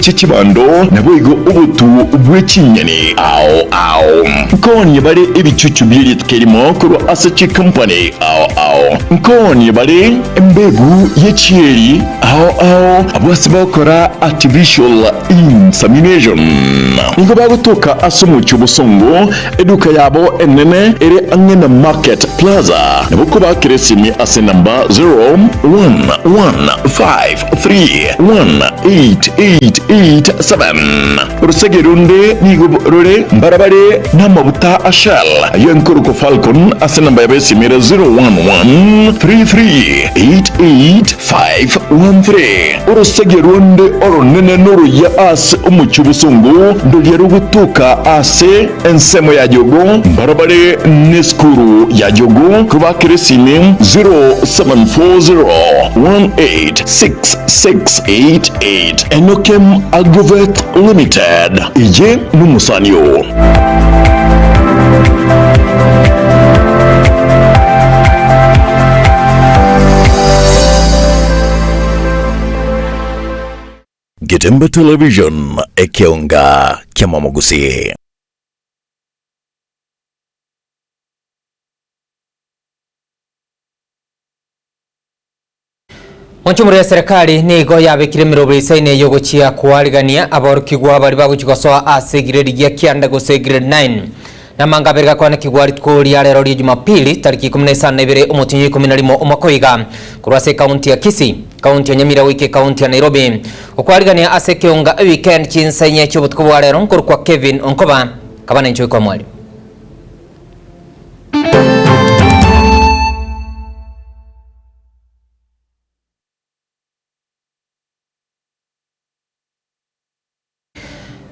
chie chibando, naboigo obotu bwe chinyeni ao ao. Nkoonie bare ebichuchu bie rituko erimo korwa ase chikompani ao ao. Nkoonie bare embegu ye chieri ao ao, abwo ase bagokora artificial insemination. Nigo bagotoka ase omochie obosongo, eduka yabo enene ere ang'e na Market Plaza. Nabo kobakera esimi ase enamba 0115318887. Orosege runde nigo rore mbarabare namabuta a Shell, ayio enkorokwa Falcon ase enamba yabo esimi ere 0113388513. Orosege runde oronene noruya ase omochie obosongo, ndoria rogotoka ase ensemo ya Jogoo, mbarabare nesukuru ya Jogoo, kobakera esimi 0740186688. Enokem Agrovet Limited, eye nomosani oo. Getembe Television, ekeonga ki'amamogusii. Monchumuro ya serikali nigo yabekire emeroberi isaine y'ogochia koarigania aborokigwa baria bagochia gosoa ase egiredi gia kianda gose grade 9. Namanga abere gakwanekigwa rituko ria rero ria Jumapili tariki ikomi na isano na ibere omotienyi o ikomi na rimo omwaka oiga korwa ase ekaunti ya Kisii, ekaunti ya Nyamira goika ekaunti ya Nairobi. Okoarigania ase ekeonga eweekend chinsa inye chi'obotuko bwa rero nkorokwa Kevin Onkoba kaba nenchoe kwa mwalimu.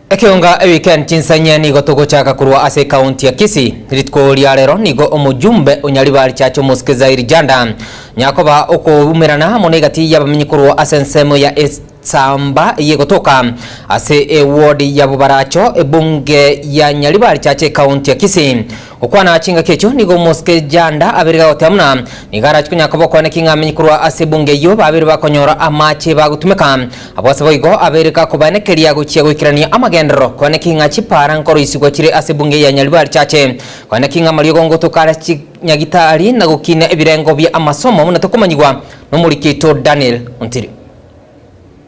Ekeonga eweekend chinsanye nigo togochaka korwa ase ekaunti ya Kisii. Rituko ria rero nigo omojumbe o Nyaribari Church omosike Zairi Janda nyakoba okoumerana amo negati y'abamenyi korwa ase ensemo ya Esamba eyegotoka ase eward ya Bobaracho ebunge ya Nyaribari Church ekaunti ya Kisii. Gokwana chingaki echio nigo omosike Janda abeire gagoteba buna nigo arache konya koba okoeneki ng'a amenye korwa ase ebunge eyio babeire bakonyora amache bagotumeka. Abwo ase boigo abeire gakobaenekeria gochia goikerania amagenderero koeneki ng'a chipaara nkoroisigwa chire ase ebunge ya Nyaribari Chache koeneki ng'a amariogo ngotoka are chinyagitari na gokina ebirengo bia amasomo buna tokomanyigwa nomoriki oito Daniel Ontiri.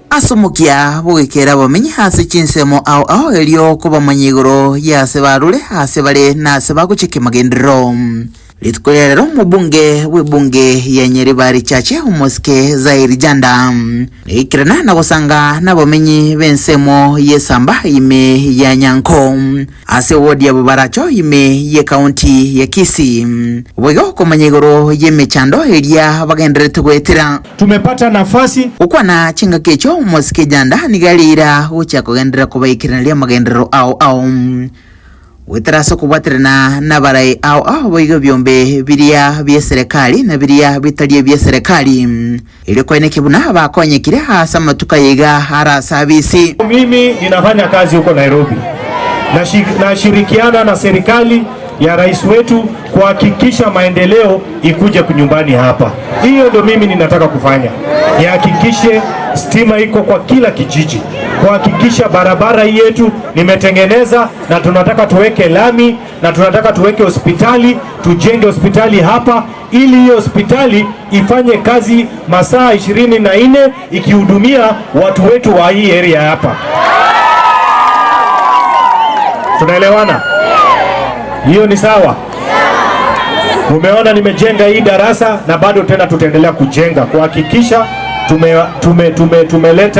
Ase omokia bw'ogoikera abamenyi ase chinsemo ao ao erio kobamanya igoro y'aase barure, aase bare, na aase bagochika emagenderero. Rituko ria rero omobunge bw'ebunge ya Nyaribari Chache omosike Zairi Janda naikerana na gosanga nabamenyi b'ensemo y'esamba ime ya Nyanko ase ewodi ya Bobaracho ime y'ekaunti ya Kisii boigo komanya igoro y'emechando eria bagendererete goetera. Tumepata nafasi. Gokwana chingaki echio omosike Janda nigo areira gochia kogenderera kobaikereneria amagenderero ao ao. Goetera ase okobwaterana nabarai ao ao boigo ebiombe biria bi'eserekari na biria bitari ebi'eserekari, erio koenekia buna bakonyekire ase amatuko aya iga are ase abisi. Mimi ninafanya kazi huko Nairobi, nashirikiana na serikali ya rais wetu kuhakikisha maendeleo ikuje nyumbani hapa. Hiyo ndio mimi ninataka kufanya, nihakikishe stima iko kwa kila kijiji, kuhakikisha barabara hii yetu nimetengeneza, na tunataka tuweke lami na tunataka tuweke hospitali, tujenge hospitali hapa ili hiyo hospitali ifanye kazi masaa 24 ikihudumia watu wetu wa hii area hapa. Tunaelewana? Hiyo ni sawa? Mumeona nimejenga hii darasa na bado tena tutaendelea kujenga kuhakikisha tumeleta tume, tume,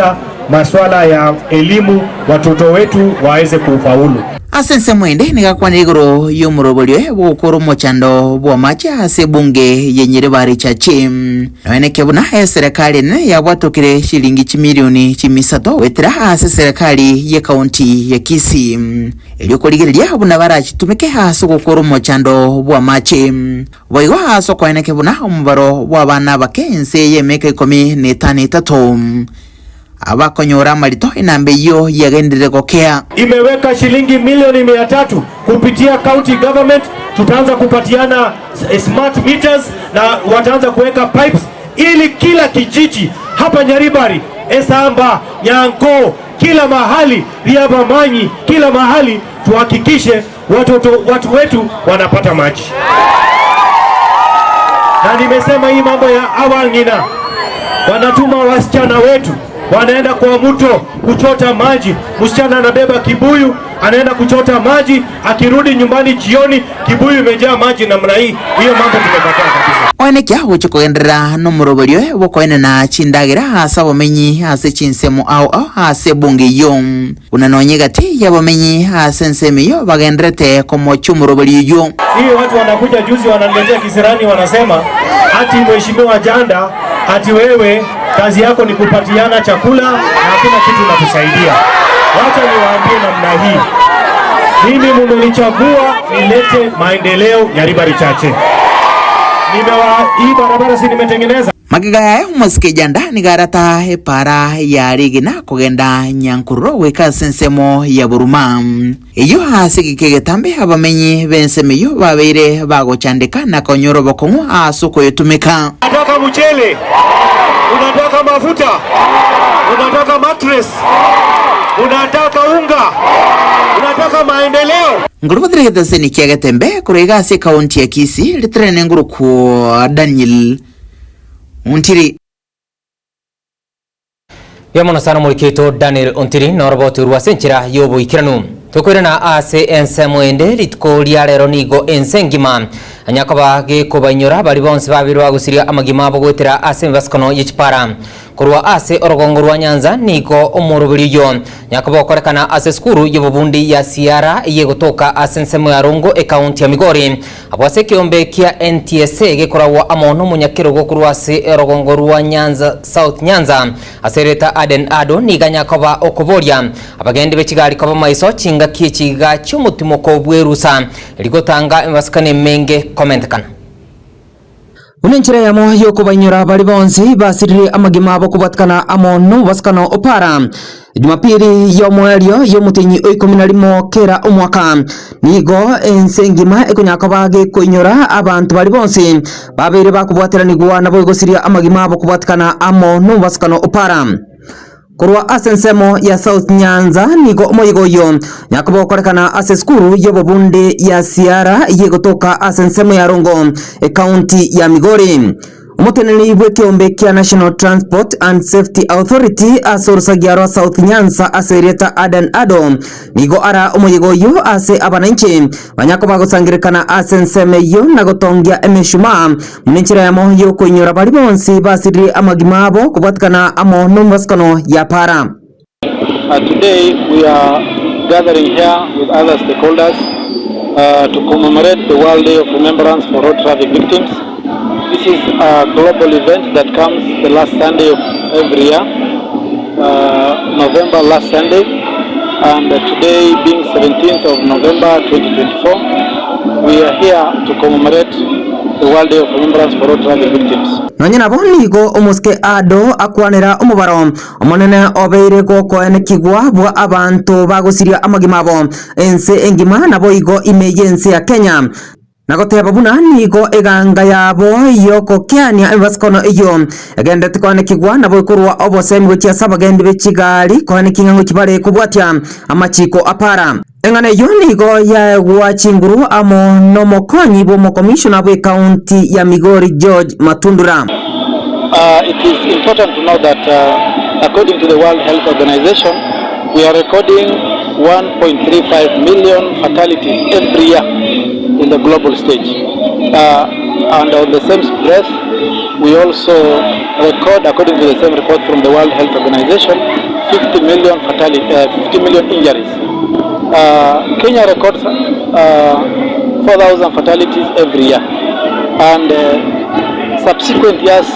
maswala ya elimu watoto wetu waweze kufaulu. Ase ensemo ende nigo akwanire igoro y'omoroberio bw'ogokora omochando bw'amache ase ebunge ye Nyaribari Chache. Noeneke buna eserekari enene yabwatokire shilingi chimilioni chimisato goetera ase eserekari y'ekaunti ya Kisii erio korigereria buna barachitumeke ase ogokora omochando bw'amache. Boigo ase okoeneke buna omobaro bw'abana abake ense y'emiaka ikomi na etano etato abakonyora amarito enamba eyio yagenderire gokea. Imeweka shilingi milioni 300 kupitia county government, tutaanza kupatiana smart meters na wataanza kuweka pipes ili kila kijiji hapa Nyaribari, Esamba, Nyanko, kila mahali, Riabamanyi, kila mahali tuhakikishe watoto watu wetu wanapata maji. Na nimesema hii mambo ya awang'ina, wanatuma wasichana wetu wanaenda kwa mto kuchota maji. Msichana anabeba kibuyu anaenda kuchota maji, akirudi nyumbani jioni kibuyu imejaa maji namna hii. Hiyo mambo tumekataa kabisa. Oenekia gochia kogenderera nomoroberio bw'okoenena chindagera ase abamenyi ase chinsemo ao ao ase ebunge eyio. Buna nonye egati y'abamenyi ase ensemo eyio bagendererete komochia omoroberio oyio. Hii watu wanakuja juzi wananiletea kisirani wanasema ati mheshimiwa Janda, ati wewe kazi yako ni kupatiana chakula na hakuna kitu unatusaidia. Wacha niwaambie namna hii, mimi mumenichagua nilete maendeleo Nyaribari Chache. Nimewa hii barabara si nimetengeneza. Magega yaye omosike Janda nigo arata epaara ya rigina kogenda Nyankururo goika ase ensemo ya Buruma. Eyio ase egeka egetambe abamenyi b'ensemo eyio babeire bagochandeka na konyora obokong'u ase okoyetumeka. Unataka mchele, unataka mafuta, unataka mattress, unataka unga, unataka maendeleo. Nkorubathire egeteseni kia Getembe korwa iga ase ekaunti ya Kisii, ritrene ngorokwo Daniel Ontiri. Mbuya mono sana omoriki oito Daniel Ontiri noroboti orwo ase enchera y'oboikeranu. Tokoirana ase ensemo ende rituko ria rero nigo ense engima anyakoba gekobainyora baria bonsi babeire bagusiria amagima abo goetera ase emebasukano ye chipara. Korwa ase orogongo rwa Nyanza nigo omoroberi oyio nyakoba okorekana ase esukuru y'obobundi ya Siara eyegotoka ase ensemo ya Rongo ekaunti ya Migori. Abwo ase ekeombe kia NTSA gekoragwa amo nomonyakerogo korwa ase orogongo rwa Nyanza South Nyanza ase erieta Aden Ado nigo anyakoba okoboria abagendi be chigari koba maiso chingaki echi iga chi'omotimoko bw'erusa rigotanga emebasukano emenge komentekana. Buna enchera eyemo y'okobainyora baria bonsi basirire amagima abo kobwatikana amo nomobasukano o para, Jumapili y'omoerio y'omotienyi o ikomi na rimo kera omwaka, nigo ense engima ekonyara koba gekoinyora abanto baria bonsi babeire bakobwateranigwa naboigo gosiria amagima abo kobwatikana amo nomobasukano o para. Korwa ase ensemo ya South Nyanza nigo omoyega oyio nyakoba okorekana ase esukuru y'obobundi ya Siara eyio egotoka ase ensemo ya Rongo, ecounty ya Migori. Omoteneneri bw'ekeombe kia National Transport and Safety Authority ase orosagia rwa South Nyanza ase erieta Adan Ado nigo ara omoyega oyio ase abananchi banyakoba gosangererekana ase ensemo eyio na gotongia emeshumaa Buna enchera yamo y'okoinyora baria bonsi basiririe amagima abo kobwatikana amo nomobasukano ya para. Today we are gathering here with other stakeholders to commemorate the World Day of Remembrance for Road Traffic Victims. This is a global event that comes the last Sunday of every year, November last Sunday, and today being 17th of November 2024, we are here to commemorate the World Day of Remembrance for Road Traffic Victims. Nonya nabo nigo omosike Ado akwanera omobaro omonene obeire gokoenekigwa bwa abanto bagosiria amagima abo ense engima naboigo ime y'ense ya Kenya. Na goteba buna nigo eganga yabo y'ogokeania emebasukano eyio egendererete koanekigwa, nabo ekorua obosemi gochia ase abagendi be chigari koanekia ng'a ngochia bare kobwatia amachiko a para. Eng'ana eyio nigo yaegwa chinguru amo nomokonyi bw'omokomishona bw'ekaunti ya Migori George Matundura. It is important to know that according to the World Health Organization, we are recording 1.35 million fatalities every year in the global stage. And on the same breath, we also record, according to the same report from the World Health Organization, 50 million fatality, 50 million injuries. Kenya records 4,000 fatalities every year. And subsequent years,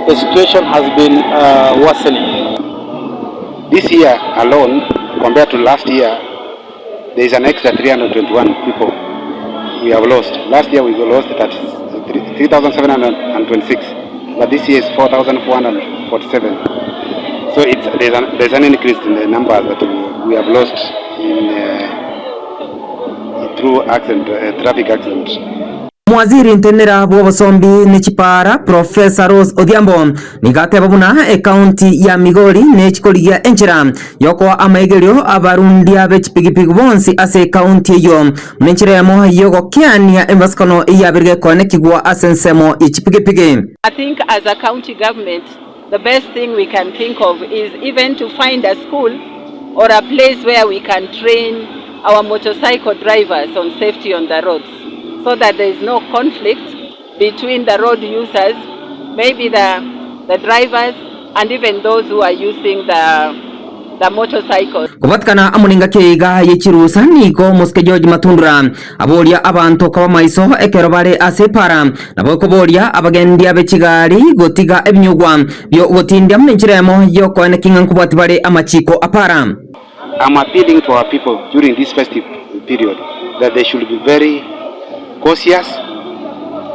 the situation has been worsening. This year alone, compared to last year, there is an extra 321 people we have lost. Last year we lost 3,726, but this year is 4,447. So it's, there's, an, there's an increase in the numbers that we have lost in, through accident, traffic accident. Omowaziri ntenenera bw'obosombi ne chipaara Professor Rose Odhiambo nigo ateba buna ekaunti ya Migori nechikorigia enchera yokoa amaigerio abarundia be chipigipigi bonsi ase ekaunti eyio buna enchera eyemo yogokeania embasikano eyabere gekoenekigwa ase ensemo ye chipigipigi. I think as a county government the best thing we can think of is even to find a school or a place where we can train our motorcycle drivers on safety on the roads so that there is no conflict between the road users, maybe the, the drivers and even those who are using the, the motorcycles. Kobatikana amo nengaki eye iga ye chirusa, nigo omosike George Matundura aboria abanto koba maiso ekero bare ase epara, nabo koboria abagendia be chigari gotiga ebinyugwa bi'ogotindia buna enchera eyemo y'okoenekia ng'a nkobwati bare amachiko a para. I'm appealing to our people during this festive period that they should be very cautious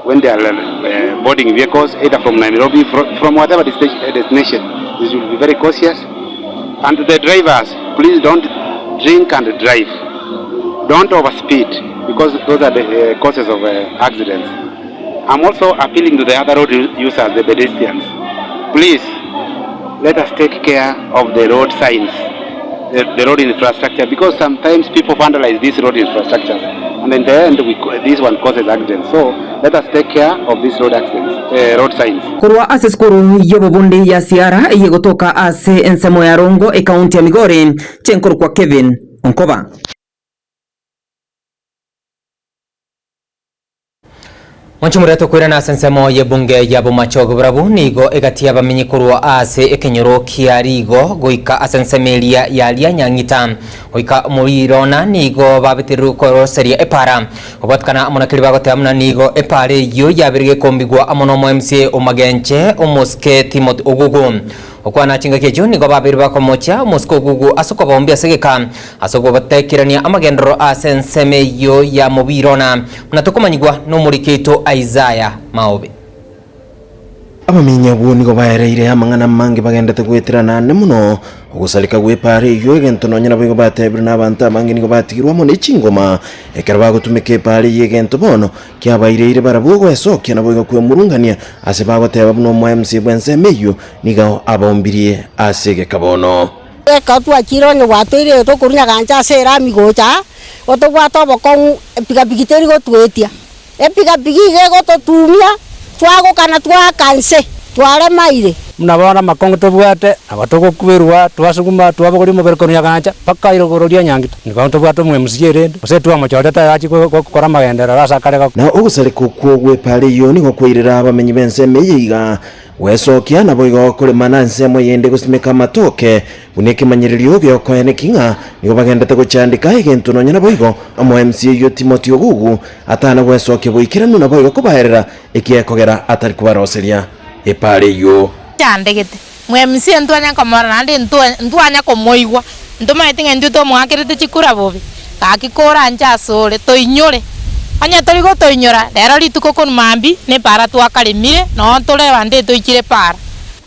when they are uh, boarding vehicles either from Nairobi from, from whatever destination they should be very cautious and the drivers please don't drink and drive don't overspeed because those are the uh, causes of uh, accidents I'm also appealing to the other road users the pedestrians please let us take care of the road signs the, the road infrastructure because sometimes people vandalize these road infrastructures and in the end we, this one causes accidents so let us take care of these road accidents uh, road signs Korwa ase esukuru y'obobundi ya Siara eyegotoka ase ensemo ya Rongo ekaunti ya Migori, chenkorokwa Kevin Onkoba. Monche morete okoirana ase ensemo y'ebunge ya Bomachoge Borabu nigo egati y'abamenyi korwa ase ekenyoro kia Rigo goika ase ensemo eria ya Rianyang'ita goika Morirona nigo babetererwe koroseria epara kobwatikana amo na keria bagoteba buna nigo epara eyio yabeire gekombigwa amo nomo MCA o Magenche omosike Timothy Ogugu. Gokwana chingaki echio nigo babeire bakomochia omosike ogugu ase okobaombia ase egeka, ase ogobatekerania amagenderero ase ensemo eyio ya Mobirona, buna tokomanyigwa nomoriki oito Isaya Maobe. Abamenyi abwo nigo baereire amang'ana amange bagendete goeterana ande mono, ogosareka gw'epaara eyio, egento nonya naboigo batebire na abanto abange nigo batigirwe amo ne chingoma ekero bagotumeka epaara eyio egento bono kiabaireire barabwo goesokia naboigo kwemurungania ase bagoteba buna omoemsi bw'ensemo eyio Nigo abaumbirie ase egeka bono. Ekero twachire onye gwatoire tokorwa nyagancha ase erami gocha aa, gotobwate obokong'u epigapigi teri gotwetia. Epigapigi iga egototumia, twagokana twaaka nse, twaremaire. Buna bono amakong'u tobwate, nabo togokwerwa, twasuguma, twabogoria omobere korwa nyagancha mpaka irogoro ria nyangito. Nigo ntobwate omwemusia erende, gose twamochorete achie gokora amagenderero ase akare gako. Na ogosareka okwo gw'epaara eyio nigo kwairera abamenyi b'ensemo eye iga, Gwesokia naboigo korema na ensemo eyende gosimeka amatoke, buna ekemanyererio giokoeneki ng'a nigo bagendete gochandeka egento nonya naboigo omo-MC oyio Timothy Ogugu atana gwesokia boikeranu naboigo kobaerera ekiekogera atari kobaroseria epaara eyio. Chandegete mwe-MC ntwanya komorora naende ntwanya komoigwa, ntomaeti ng'a intwe twamoakerete chikura bobe, gaki koranche asore toinyore. Onye tori gotoinyora, rero rituko korwa mambia nepara twakaremire, noo tore abanto etoichire epara.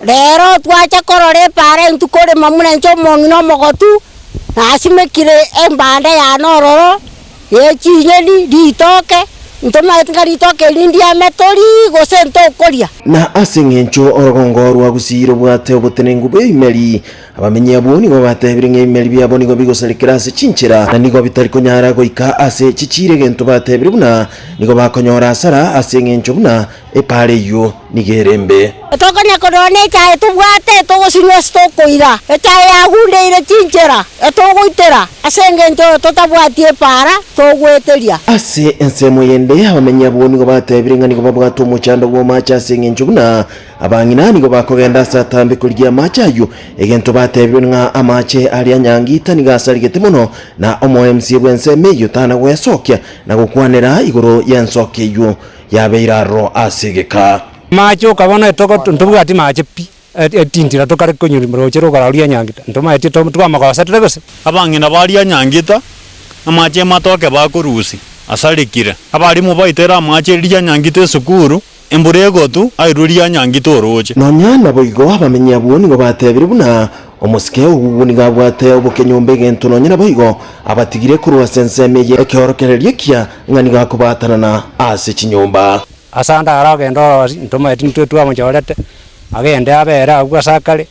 Rero twacha korora epara intwe korema buna inche omong'ina omogotu, nasimekire embanda yane ororo, ye chinyeni, ritoke, ntomaeti ng'a ritoke eri ndiame tori, gose ntokoria. Na ase engencho orogongo rwa Gusii robwate obotenenku bw'ebimeri, Abamenyi abwo nigo batebire ng'a ebimeri biabo nigo bigosarekera ase chinchera, na nigo bitari konyara goika ase chichiiro egento batebire buna nigo bakonyora asara ase engencho buna epaara eyio nigo ere embe. Tokonya korora nechae tobwate togosinywa ase tokoira, echae yagundeire chinchera etogoitera ase engencho totabwati epaara togweteria. Ase ensemo eyende abamenyi abwo nigo batebire ng'a nigo babwate omochando bw'amache ase engencho buna Abang'ina nigo bakogenda ase atambe korigia amache ayio, egento batebirwe ng'a amache aria nyangita nigo asarigete mono, na omoemsie bw'ensemo eyio tana gwesokia na gokwanera igoro y'ensoki eyio yabeire aroro ase egeka. Amache okabona etoko ntobwati mache pi, etintira tokare konywa roche rokora roria nyangita, ntomaeti twamogosete gose. Abang'ina baria nyangita, amache matoke bakorusia, asarekire. Abarimu baitere amache riria nyangita esukuru, Embura egotu, airwe rianyangite orooche. Nonya naboigo abamenyi abwo nigo batebire buna Omosike ogugu nigo abwate obokenyomba egento nonye naboigo abatigire korwa ase ensemo eye ekeorokererio ekiya ng'a nigo akobaatanana ase chinyomba. Ase ande aragende orosi, ntomaeti intwe twamochorete, agende abere agwo ase akare,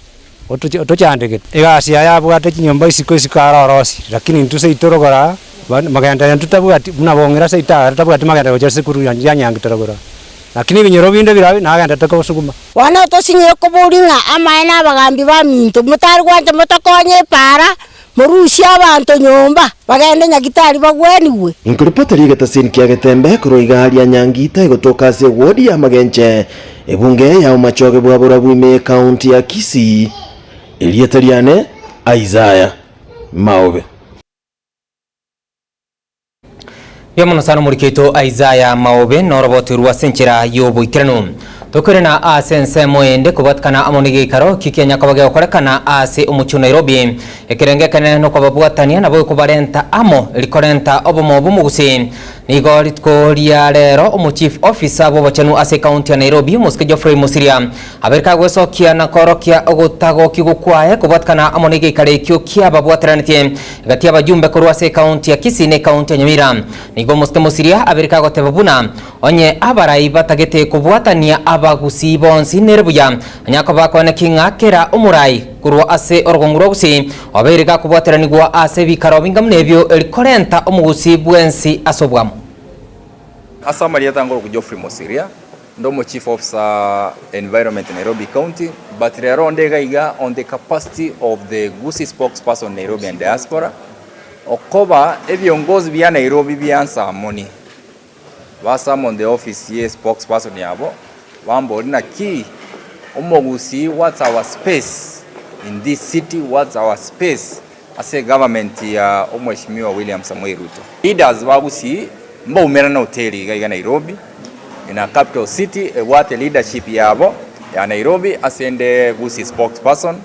otochandegete. Egasi yaye abwate chinyomba isiko isiko arorosie, lakini intwe seito rogoro aa, magenderero intwe tabwati, buna bong'ira seito aa tabwati magenderero gochia ase esukuru ya Nyangi rogoro aa. Lakini ebinyoro binde birabe nagendete kosuguma. Bono tosinyire koboria ng'a amaene abagambi baminto, motari gwancha motokonye epaara, morusie abanto nyomba, bagende Nyagitari bagwenigwe. Nkoripota ri'egetasini kia Getembe korwa iga ria Nyangita egotoka ase ewodi ya Magenche, ebunge ya Omachoge bwa Borabu ime y'Ekaunti ya Kisii. Erieta riane Isaiah Maobe. Mbuya mono sana omoriki oito Isaiah Maobe noroboti orwo ase enchera y'oboikeranu. Tokoirana ase ensemo ende kobwatikana amo negeikaro ekio kianya koba gegokorekana ase omochie o Nairobi. Ekerengo ekenene nokobabwatania nabo ekobarenta amo erikorenta obomo bw'omogusii. Nigo rituko ria rero omochief officer bw'obochenu ase ekaunti ya Nairobi omosike Geoffrey Mosiria abeire kagwesokia na koorokia ogotagokigwa kwaye kobwatikana amo negeikaro ekio kiababwateranetie Gati y'abajumbe korwa ase ekaunti ya Kisii na ekaunti ya Nyamira. Nigo omosike Mosiria abeire kagoteba buna onye abarai batagete kobwatania abagusii bonsi nere buya onye akoba akoeneki ng'a kera omorai korwa ase orogongo rwa Gusii obeire gakobwateranigwa ase ebikaro binga buna ebio eri korenta omogusii bwensi ase obwamo. Ase amarieta ngoroku Geoffrey Mosiria, Inde omo chief officer environment Nairobi county but rero onde iga iga on the capacity of the Gusii spokesperson Nairobi and diaspora okoba ebiongozi bia Nairobi biansamoni ba summon the office ye spokesperson yabo bambori naki omogusii what's our space in this city what's our space ase egovernment ya omweshimiwa William Samoei Ruto. Leaders ba Gusii mbaumerane hoteli iga iga Nairobi in a capital city ebwate leadership yabo ya Nairobi ase ende Gusii spokesperson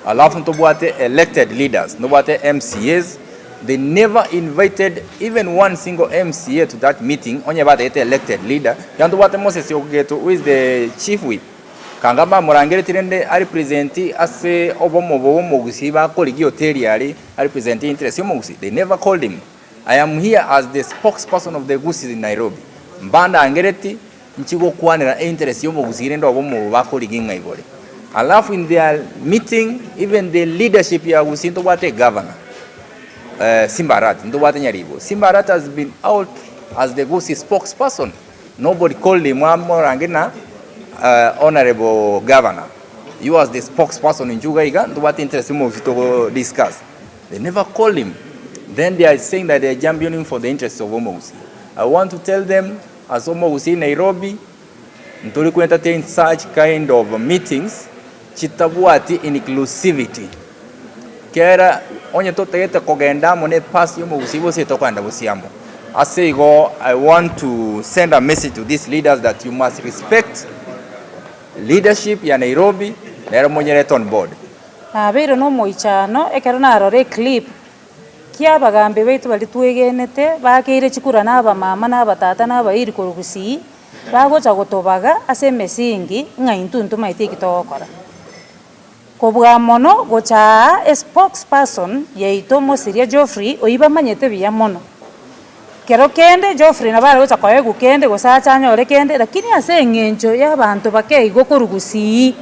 alafu ntobwate elected leaders ntobwate MCAs they never invited even one single MCA to that meeting onye batagete elected leader iga ntobwate Moses Ogeto who is the chief whip Kanga mbamorangeretie rende a represent ase obomo bw'omogusii bakorigia hoteli aria a represent interest y'omogusii they never called him. I am here as the spokesperson of the Gusiis in Nairobi mbandangereti nchi gokwanera interest y'omogusii rende obomo obo bakorigia ng'a igore. Alafu in their meeting even the leadership ya Gusii ntobwate egovernor Simba Arati ntobwate Nyaribo. Simba Arati has been out as the Gusii spokesperson. Nobody called him amorange na honourable governor you as the spokesperson inche iga iga ntobwate interest omosi togo discuss they never called him then they are saying that they are championing for the interests of omogusii I want to tell them as omogusii Nairobi ntori ku entertain such kind of meetings chitabwati inclusivity Kera onye totagete kogenda amo ne past y'omogusii gose tokogenda gose amo. Ase igo I want to send a message to these leaders that you must respect leadership ya Nairobi nere monyerete on board. Nabeire nomoichano ekero narora eclip kia abagambi baito baria twegenete bakeire chikura na abamama na abatata na abairi korwa gusii, bagocha gotobaga ase emesingi ng'a intwe ntomaeti eki togokora. Kobua mono gocha aa espokesperson yaito Mosiria Geoffrey oyio bamanyete buya mono. Kero kende Geoffrey nabo are gocha koegwa kende gose ache anyore kende lakini ase eng'encho ya abanto bakeigo korwa gusii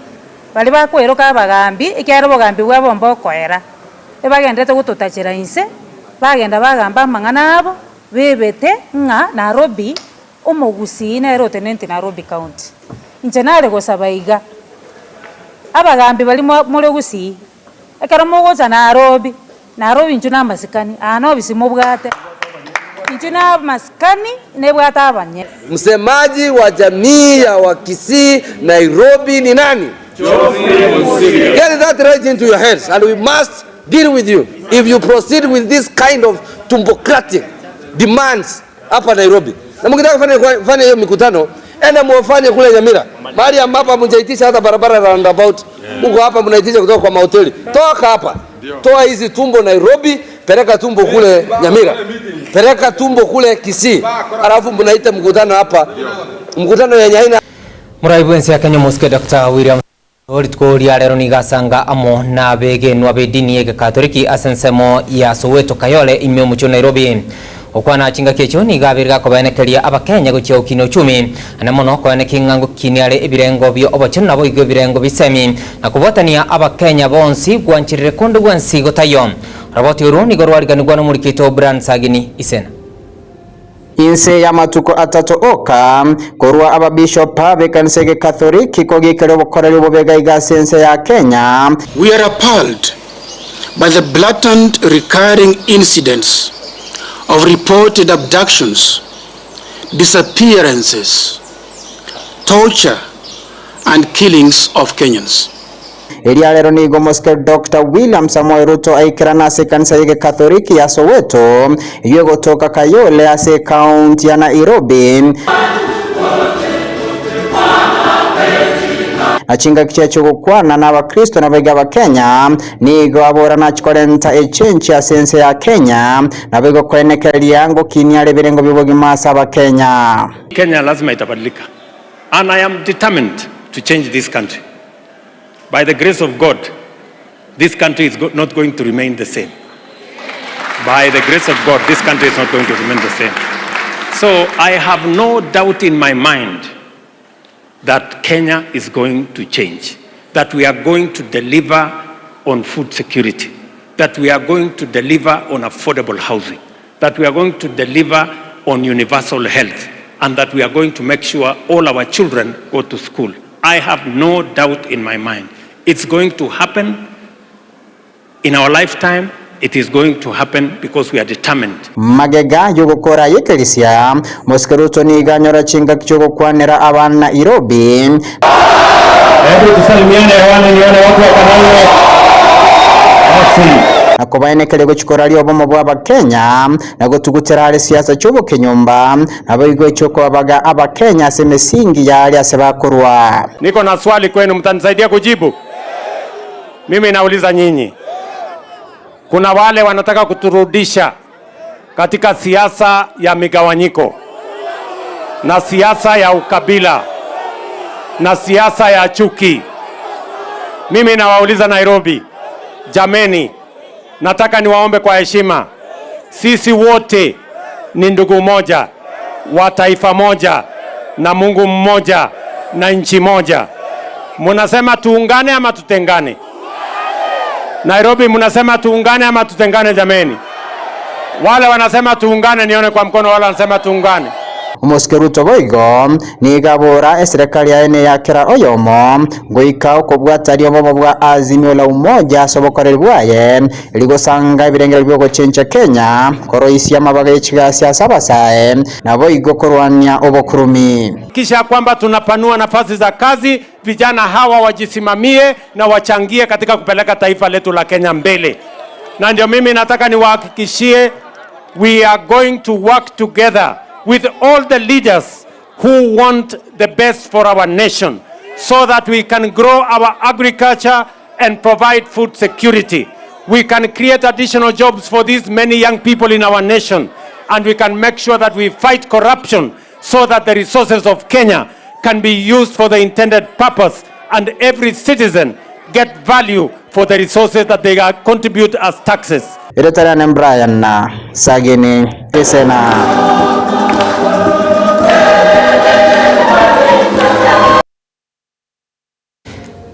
baria bakweroka abagambi ekiagera obogambi bwabo mbokoera ebagenderete gototachera inse bagenda bagamba amang'ana abo bebete ng'a Nairobi Omogusii nere oteneneti Nairobi County. Inche nare gosaba iga, abagambi baria more gusii, ekero mogocha Nairobi, Nairobi inchuo na amasikani, aa na obisi mobwate, inchuo na amasikani nebwate abanye. Msemaji wa jamii ya Wakisii Nairobi ni nani? Get that right into your heads and we must deal with you if you proceed with this kind of tumbocratic demands hapa Nairobi. Na mkitaka kufanya kufanya hiyo mikutano, enda muwafanye kule Nyamira, mahali ambapo hamjaitisha hata barabara roundabout. Huko hapa mnaitisha kutoka kwa mahoteli. Toka hapa, toa hizi tumbo Nairobi, peleka tumbo kule Nyamira, peleka tumbo kule Kisii, alafu mnaita mkutano hapa, mkutano yenye haina Morai bwensi ya Kenya omosike Doctor William. Rituko ria rero nigo asanga amo nabegenwa b'edini y'Egekatoliki ase ensemo ya Soweto Kayole ime omochie o Nairobi. Gokwana chingaki echio nigo abeire gakobaenekeria Abakenya gochia gokina uchumi, naende mono koenekia ng'a ngokinia are ebirengo bio obochenu naboigo ebirengo bisemi na kobwatania Abakenya bonsi gwancherire konde gwensi gotaiyo. Oroboti orwo nigo rwariganigwa nomoriki oito Brian Sagini Isena. Inse y'amatuko atato oka, korwa ababishopa b'ekanisa y'Egekatholiki kogiikeria obokoreri obobe gaiga ase ense ya Kenya. We are appalled by the blatant recurring incidents of reported abductions, disappearances, torture and killings of Kenyans. Eria rero nigo Omosike Doctor William Samoei Ruto aikerana ase ekanisa y'Egekatholiki ya Soweto, eyio egotoka Kayole ase ekaunti ya Nairobi. Na chingaki chiaye chi'ogokwana n'Abakristo naboigo Abakenya, nigo abora nachie korenta echenchi ase ense ya Kenya, naboigo koenekereria ngokinia are ebirengo bi'obogima ase Abakenya. Kenya lazima itabadilika and I am determined to change this country. By the grace of God, this country is not going to remain the same. By the grace of God, this country is not going to remain the same. So I have no doubt in my mind that Kenya is going to change, that we are going to deliver on food security, that we are going to deliver on affordable housing, that we are going to deliver on universal health, and that we are going to make sure all our children go to school. I have no doubt in my mind. It's going to happen in our lifetime. It is going to happen because we are determined. Magega y'ogokora y'ekerisia, Mosike Ruto nigo anyora chingaki chi'ogokwanera abana Nairobi. Hebu tusalimiane hewani nione watu wa Kanairo. Basi. Na kobaenekeria gochia koraria obomo bw'Abakenya, na gotugutera are siasa chi'obokenyomba, naboigo echi'okobabaga Abakenya ase emesingi y'aria ase bakorwa. Niko na swali kwenu, mtanisaidia kujibu? Mimi nauliza nyinyi, kuna wale wanataka kuturudisha katika siasa ya migawanyiko na siasa ya ukabila na siasa ya chuki. Mimi nawauliza Nairobi, jameni, nataka niwaombe kwa heshima, sisi wote ni ndugu moja wa taifa moja na Mungu mmoja na nchi moja. Munasema tuungane ama tutengane? Nairobi, munasema tuungane ama tutengane? Jameni, wale wanasema tuungane, nione kwa mkono. Wale wanasema tuungane. Omosike Ruto boigo nigo abora eserekari yaye neya kera oyomo goika okobwataria obomo bwa Azimio la Umoja ase obokoreri bwaye erio gosanga ebirengererio bi'ogochencha Kenya, koroisia amabaga ye chigasi ase abasae, naboigo korwania obokurumi. Kisha kwamba tunapanua nafasi za kazi, vijana hawa wajisimamie na wachangie katika kupeleka taifa letu la Kenya mbele. Na ndio mimi nataka niwahakikishie, we are going to work together with all the leaders who want the best for our nation so that we can grow our agriculture and provide food security. We can create additional jobs for these many young people in our nation, and we can make sure that we fight corruption so that the resources of Kenya can be used for the intended purpose and every citizen get value for the resources that they contribute as taxes. Eretarane Brian na Sagini Isena.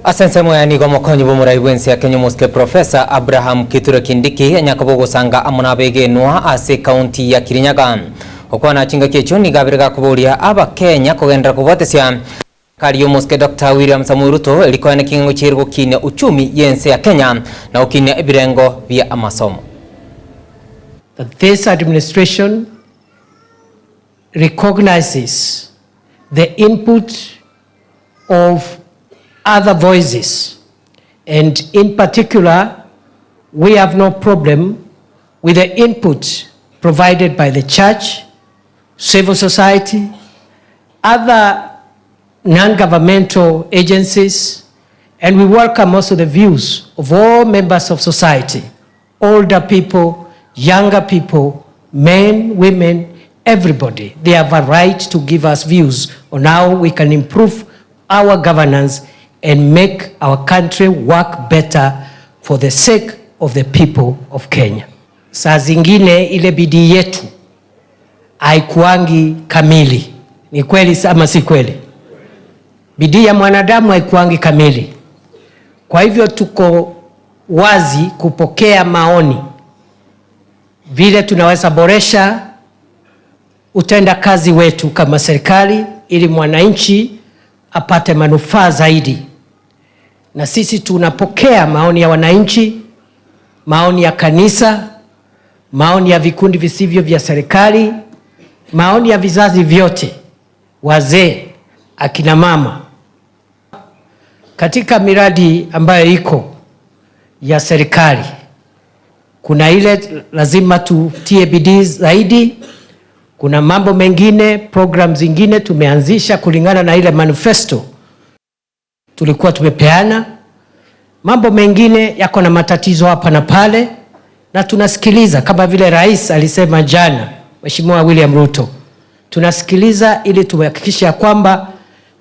Ase ensemo yaye nigo omokonyi bw'omorai bw'ense ya Kenya omosike Professor Abraham Kithure Kindiki anyaka bogosanga amo nabegenwa ase ekaunti ya Kirinyaga. Gokwana chingaki echio nigo abere gakoboria Abakenya kogenderera kobwatesia Serikali y'omosike Doctor William Samoei Ruto eri koena eking'ango chiaire gokinia uchumi y'ense ya Kenya na gokinia ebirengo bia amasomo. That this administration recognizes the input of other voices, and in particular, we have no problem with the input provided by the church, civil society, other non-governmental agencies, and we welcome also the views of all members of society, older people, younger people, men, women, everybody. They have a right to give us views on how we can improve our governance and make our country work better for the sake of the people of Kenya. Saa zingine ile bidii yetu haikuangi kamili. Ni kweli ama si kweli? Bidii ya mwanadamu haikuangi kamili. Kwa hivyo tuko wazi kupokea maoni vile tunaweza boresha utendakazi wetu kama serikali ili mwananchi apate manufaa zaidi. Na sisi tunapokea maoni ya wananchi, maoni ya kanisa, maoni ya vikundi visivyo vya serikali, maoni ya vizazi vyote, wazee, akina mama. Katika miradi ambayo iko ya serikali, kuna ile lazima tutie bidii zaidi. Kuna mambo mengine, program zingine tumeanzisha kulingana na ile manifesto tulikuwa tumepeana. Mambo mengine yako na matatizo hapa na pale, na tunasikiliza kama vile rais alisema jana, Mheshimiwa William Ruto, tunasikiliza ili tuhakikishe ya kwamba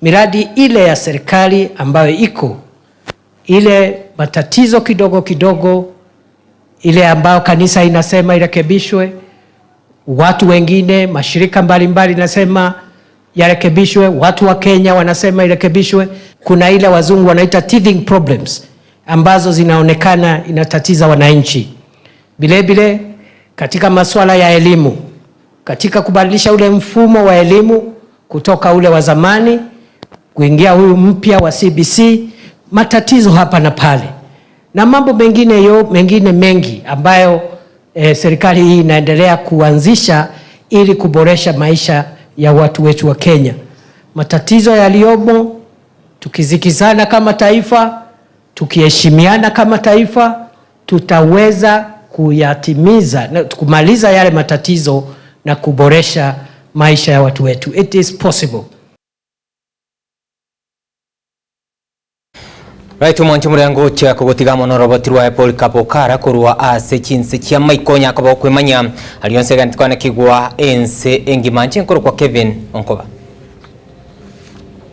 miradi ile ya serikali ambayo iko ile matatizo kidogo kidogo, ile ambayo kanisa inasema irekebishwe, watu wengine mashirika mbalimbali nasema yarekebishwe, watu wa Kenya wanasema irekebishwe. Kuna ile wazungu wanaita teething problems ambazo zinaonekana inatatiza wananchi. Vilevile katika masuala ya elimu, katika kubadilisha ule mfumo wa elimu kutoka ule wa zamani kuingia huyu mpya wa CBC, matatizo hapa na pale na mambo mengine yo mengine mengi ambayo serikali hii inaendelea kuanzisha ili kuboresha maisha ya watu wetu wa Kenya. Matatizo yaliyomo, tukizikizana kama taifa, tukiheshimiana kama taifa, tutaweza kuyatimiza na kumaliza yale matatizo na kuboresha maisha ya watu wetu. It is possible. Right, omwanche morengo ochia kogotiga mono oroboti rwaye Paul Kapokara korwa ase chinse chia maikonya akoba okwemanya aria onse egento kwanekigwa ense engima nche nkorokwa Kevin Onkoba.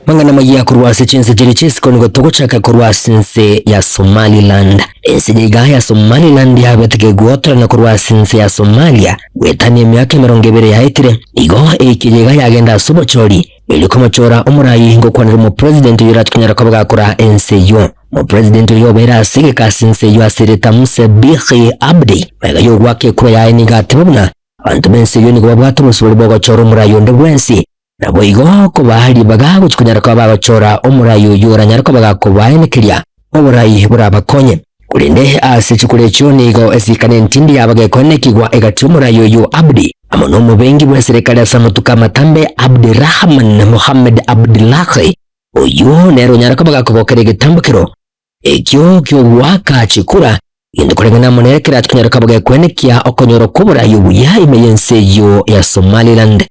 Mang'ana maya korwa ase chinse chiria chisiko nigo togochaka korwa ase ense ya Somaliland. Ense eye iga ya Somaliland yabete kegwotorana korwa ase ense ya Somalia goetania emiaka emerongo ebere yaetire. Igo eiki eye iga yagenda ase obochori erio komochora omorai ngokwanera omopresident oyio oratokonyara koba gakora ense eyio. Omopresident oyio obeire ase egeka ase ense eyio ase erieta Muse Bihi Abdi magega yogoaka ekura yaye nigo ateba buna abanto b'ense eyio nigo babwate obosibore bwogochora omorai onde bwensi Naboigo kobaa ribaga gochia konyara koba bagochora omorai oyio oranyare koba gakobaenekeria oborai borabakonye. Korende ase chikura echio nigo esikana entindi yaba gekoenekigwa egati y'omorai oyio Abdi amo nomobengi bw'eserekari ase amatuko amatambe Abdirahman Mohamed Abdillahi oyio nere onyare koba gakobokera egetambokero ekio ki'ogoaka chikura gento koreng'ana amo nere kerache konyara koba gekwenekia okonyora kw'oborai obuya ime y'ense eyio ya Somaliland.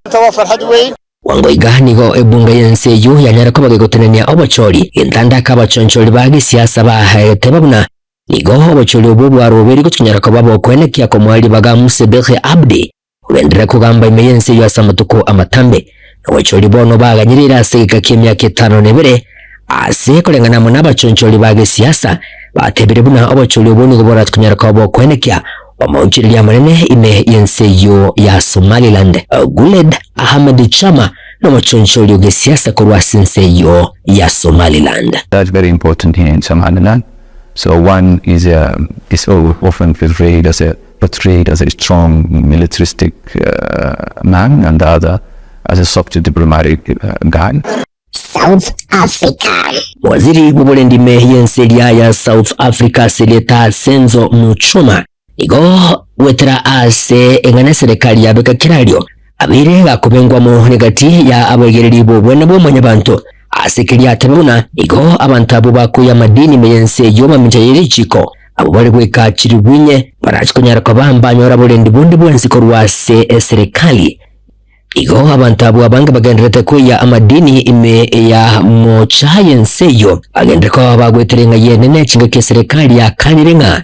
Bwango iga nigo ebunge y'ense eyio yanyara koba gegotenenia obochori, gento ake abachonchori ba gesiasa bageteba buna nigo obochori obwo bwarobeiri gochikonyara koba bokwenekia komoa ribaga Musebekhe Abdi kogenderera kogamba ime y'ense eyio ase amatuko amatambe. Obochori bono baganyirire ase egeka ki'emiaka etano na ebere ase koreng'ana amo nabachonchori ba gesiasa batebire buna obochori obwo nigo boratukonyara koba bokwenekia omoonchoreria amanene ime y'ense eyio ya Somaliland. Guled Ahmed Chama nomochonchori o gesiasa korwa ase ense eyio ya Somaliland. That's very important here in Somaliland. So one is uh, is often portrayed as a portrayed as a strong militaristic uh, man, and the other as a soft diplomatic uh, guy. South Africa. Waziri bw'oborendi ime y'ense eria ya South Africa ase erieta Senzo Muchoma nigo gwetera ase eng'ana eserekari yabeka kerario abeire gakobengwamo negati ya abaigereri b'obwene bw'omonyabanto Ase keria atebe buna igo abanto abwo bakoyia amadini ime y'ense eyio mamincha ye richiiko, abwo bare goika chiribu inye, barache konyara koba mbanyora borendi bonde bwensi korwa ase eserekari. Igo abanto abwo abange bagendererete koyia amadini ime ya mocha y'ense eyio, bagenderere koba bagwetera eng'ai enene chingaki eserekari yakanire ng'a.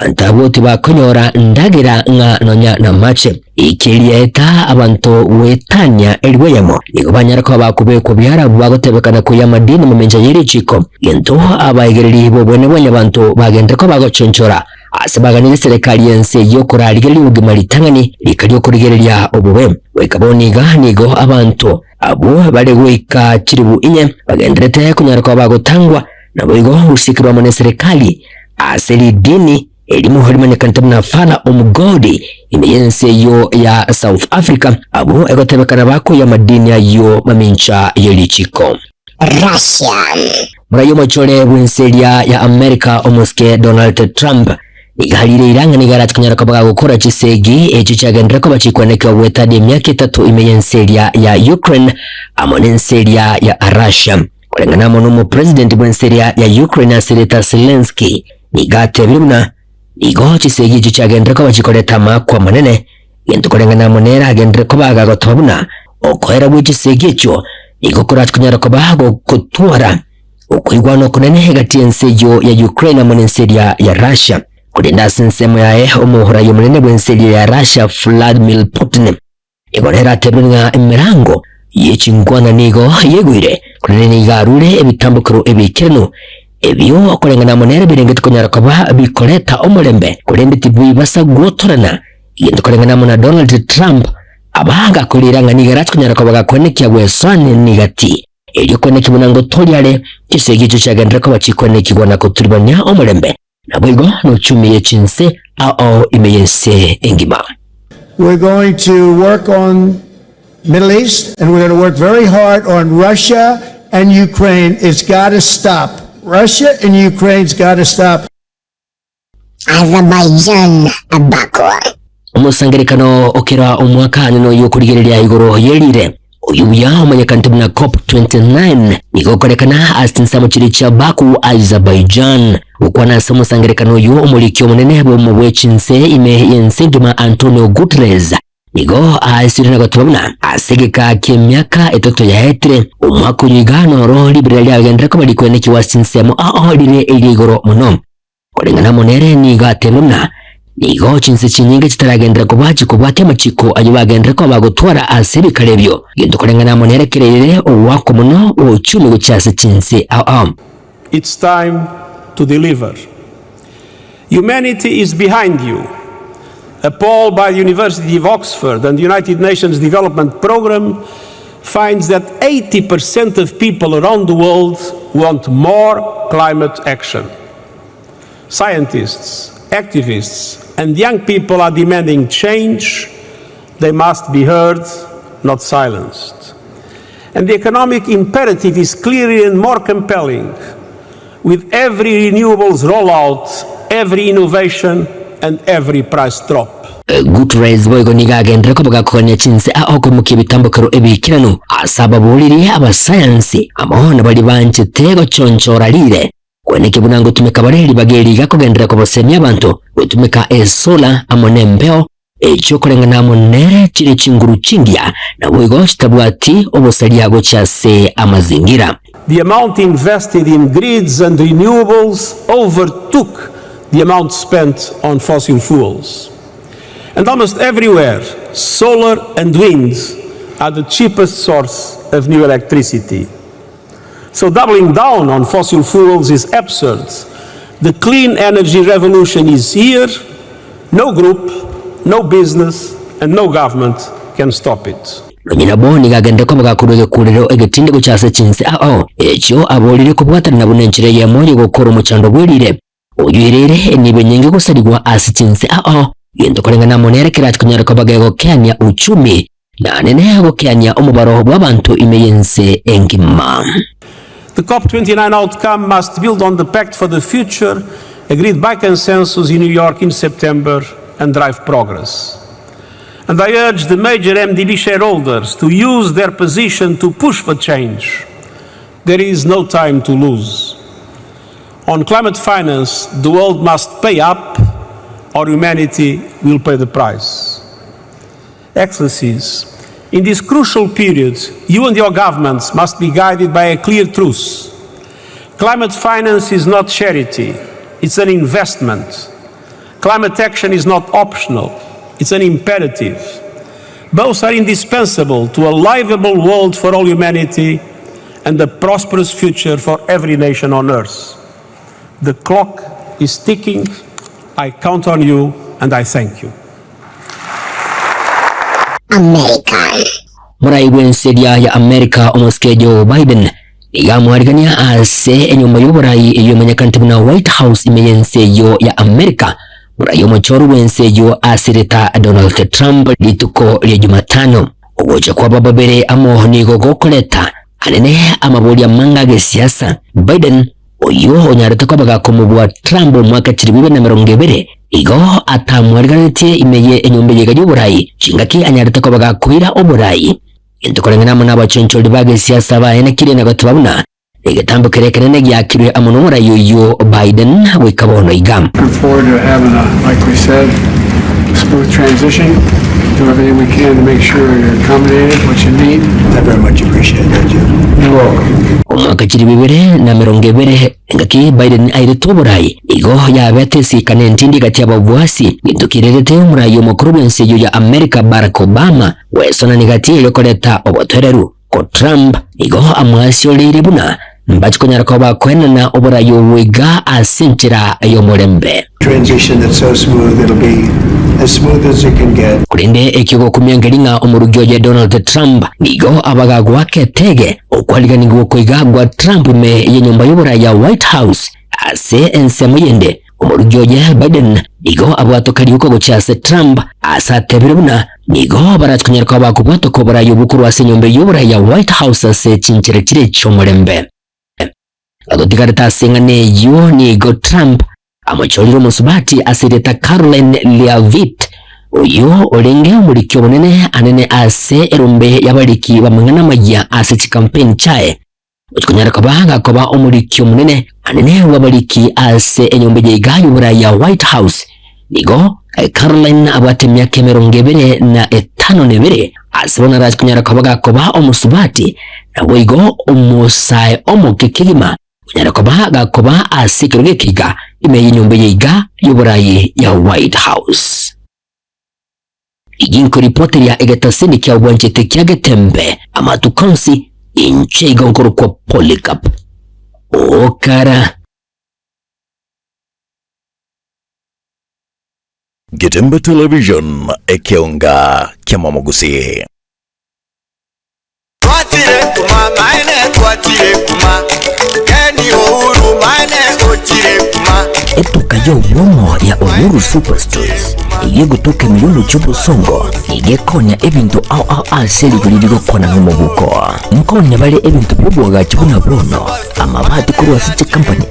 Abanto abwo tibakonyora ndagera ng'a nonya namache. Eki riaeta abanto goetania elifu eyemo nigo banyare koba bakobekwa biarabu bagotebekana koyia amadini mamincha ye richiko, gento abaegereri b'obwene bwa nyabanto bagenderere koba bagochonchora ase baganire eserekari y'ense eyio okorarigereria obogima ritang'ani rika ri'okorigereria obobe. Goika bono iga nigo abanto abwo bare goika chilifu inye bagendererete konyara koba bagotangwa, naboigo gosikirwa amo neserekari ase ridini erimo rimanyekanete buna Fala Omugodi ime y'ense eyio ya South Africa, abwo egotebekana bakoyia amadini ayio mamincha ye richiko. Russia. Moraia omochore bw'ense eria ya America omosike Donald Trump nigo arire eira ng'a nigo arache konyara koba gagokora chisegi echio chiagenderere koba chikwenekigwa goetania emiaka etato ime y'ense eria ya Ukraine amo n'ense eria ya Russia. Koreng'ana amo nomopresident bw'ense eria ya Ukraine ase erieta Zelensky nigo atebire buna nigo chisegi echio chiagenderere koba chikoreta amaakwa amanene, gento koreng'ana amo nere agenderere koba agagotoba buna okoera gwe chisegi echio nigo korache konyara koba gogotwara okoigwana okonene egati y'ense eyio ya Ukraine amo n'ense eria ya Russia. Korende ase ensemo yaye omohorai omonene bw'ense eria ya Russia Vladimir Putin Igo nere atebire ng'a emerango ye chinkwana nigo yegoire, korende nigo arure ebitambokero ebiikeranu, ebio okoreng'ana amo nere birenge tikonyara koba bikoreta omorembe, korende tibibasa gwotorana egento koreng'ana amo na Donald Trump, aba agakorera ng'a nigo arache konyara koba gakwenekia gwesoania nigati erio kwenekigwa na ngotoria are chisegi echio chiagenderere koba chikwenekigwa na koturibania omorembe. Naboigo nochumie chinse ao ime y'ense engima. We're going to work on Middle East and we're going to work very hard on Russia and Ukraine. It's got to stop. Russia and Ukraine's got to stop. Azerbaijan, Baku. Omosangererekano o kera omwaka noyo okorigereria igoro y'erire Oyio buya omanyekanete buna Cop 29 nigo okorekana ase chinsemo chiria chia Baku, Azerbaijan. Gokwana ase omosangerekano oyio omoriki omonene bw'obomo bwe chinse ime y'ense engima Antonio Guterres nigo aesire na goteba buna ase egeka ki'emiaka etato yaetire omwaka oyo iga noro riberera riagenderere koba rikwenekigwa ase chinsemo ao rire eria igoro mono. Koreng'ana amo nere nigo atebire buna nigo chinse chinyinge chitaragenderera koba chikobwatia amachiko ayio bagenderere koba bagotwara ase ebikaro ebio, gento koreng'ana amo nere kereire ogoakwa mono gw'ochumi gochia ase chinse ao ao. It's time to deliver. Humanity is behind you. A poll by the University of Oxford and the United Nations Development Programme finds that 80% of people around the world want more climate action. Scientists, activists, and young people are demanding change. They must be heard, not silenced. And the economic imperative is clearer and more compelling with every renewables rollout, every innovation, and every price drop. Guterres boigo nigo agenderere koba gakogania chinse ao okoimokia ebitambokero ebiikeranu ase ababoriri abasayansi amo na baria banchete gochonchora rire kweneki buna ngotumeka bare ribaga eri iga kogenderera kobosemia abanto gotumeka esola amo nembeo echio koreng'ana amo nere chire chinguru chingiya naboigo chitabwati obosaria gochia ase amazingira. The amount invested in grids and renewables overtook the amount spent on fossil fuels. And almost everywhere, solar and wind are the cheapest source of new electricity. So doubling down on fossil fuels is absurd. The clean energy revolution is here. No group, no business, and no government can stop it. Nonye nabo nigo agenderere koba gakorua egekurero egetindi gocha ase chinse ao echio aborire kobwatana nabwo nenchera eyemo y'ogokora omochando bwerire oyoirire enibo enyinge gosarigwa ase chinse ao gento koreng'ana amo nere kerache konyara koba gegokeania uchumi na nene gokeania omobaro bw'abanto ime y'ense engima. The COP29 outcome must build on the Pact for the Future agreed by consensus in New York in September and drive progress. And I urge the major MDB shareholders to use their position to push for change. There is no time to lose. On climate finance, the world must pay up or humanity will pay the price. Excellencies, in this crucial period, you and your governments must be guided by a clear truth. Climate finance is not charity, it's an investment. Climate action is not optional, it's an imperative. Both are indispensable to a livable world for all humanity and a prosperous future for every nation on earth. The clock is ticking. I count on you and I thank you. America. Morai bw'ense eria ya America omosike Joe Biden nigo amwarigania ase enyomba y'oborai eyio emanyekanete buna White House ime y'ense eyio ya America. Morai omochoro bw'ense eyio asireta Donald Trump rituko ria Jumatano. Ogocha kwabo babere amo nigo gokoreta anene amaboria amange agesiasa. Biden Oyio onyarete koba gakomobua Trump omwaka 2020, igo atamwariganetie ime ye enyomba eyeiga y'oborai, chingaki anyarete koba gakoira oborai. Gento koreng'ana amo nabachonchori ba gesiasa baenekire na goteba buna negetambo keria ekenene giakirwe amo nomorai oyio Biden goika bono iga. Looking forward to having a, like we said, smooth transition. Do everything we can to make sure you're accommodated, what you need. I very much appreciate that, Jim. You're welcome. Omwaka 2020 engaki Biden airete oborai, igo yabete esikana entindi egati y'ababuasi, gento kirerete omorai omokoro bw'ense eyio ya America Barack Obama gwesonania gati erio koreta obotoereru. Ko Trump igo amwasioreire buna mbachi konyara koba bakoenana oborai obwo iga ase enchera y'omorembe. Transition that's so smooth it'll be as smooth as it can get. Korende ekio gokumia nkeri ng'a omorugi oye Donald Trump nigo abaga goaka etege okwariganigwa oko iga gwa Trump ime y'enyomba y'oborai ya White House. Ase ensemo yende, omorugi oye Biden nigo abwatoka rioka gochia ase Trump ase atebire buna nigo barache konyara koba bakobwatoka oborai obwo korwa ase enyomba y'oborai ya White House ase chinchera chire chi'omorembe. Agotigarete ase eng'ana eyio nigo Trump amochorire omosubati ase erieta Karoline Leavitt, oyio orenge omoriki obonene anene ase erombe y'abariki b'amang'ana amayia ase chikampeni chiaye. Gochia konyara koba gakoba omoriki omonene anene bw'abariki ase enyomba eye iga y'oborai ya White House. Nigo Karoline abwate emiaka emerongo ebere na etano na ebere, ase bono arache konyara koba gakoba omosubati, naboigo omosae omoke kegima onyare koba gakoba ase ekerogo eke iga ime y'enyomba eye iga y'oborai ya White House. Igi nkoripoteria egetasini kia obwanchete kia Getembe amatuko onsi, inche igo nkorokwa Polycarp. Okara. Getembe Television, ekeonga ki'amamogusii. Twachire kuma maene twachire kuma Keni Uhuru maene ochire kuma. Etuka y'obwomo ya Uhuru Superstores eyio egotoka ime y'omochie o Bosongo nigo ekonya ebinto ao ao ase rigori rigokwana nomobuko. Nkonya bare ebinto bi'oboagachi buna bono, amabati korwa ase chikampani.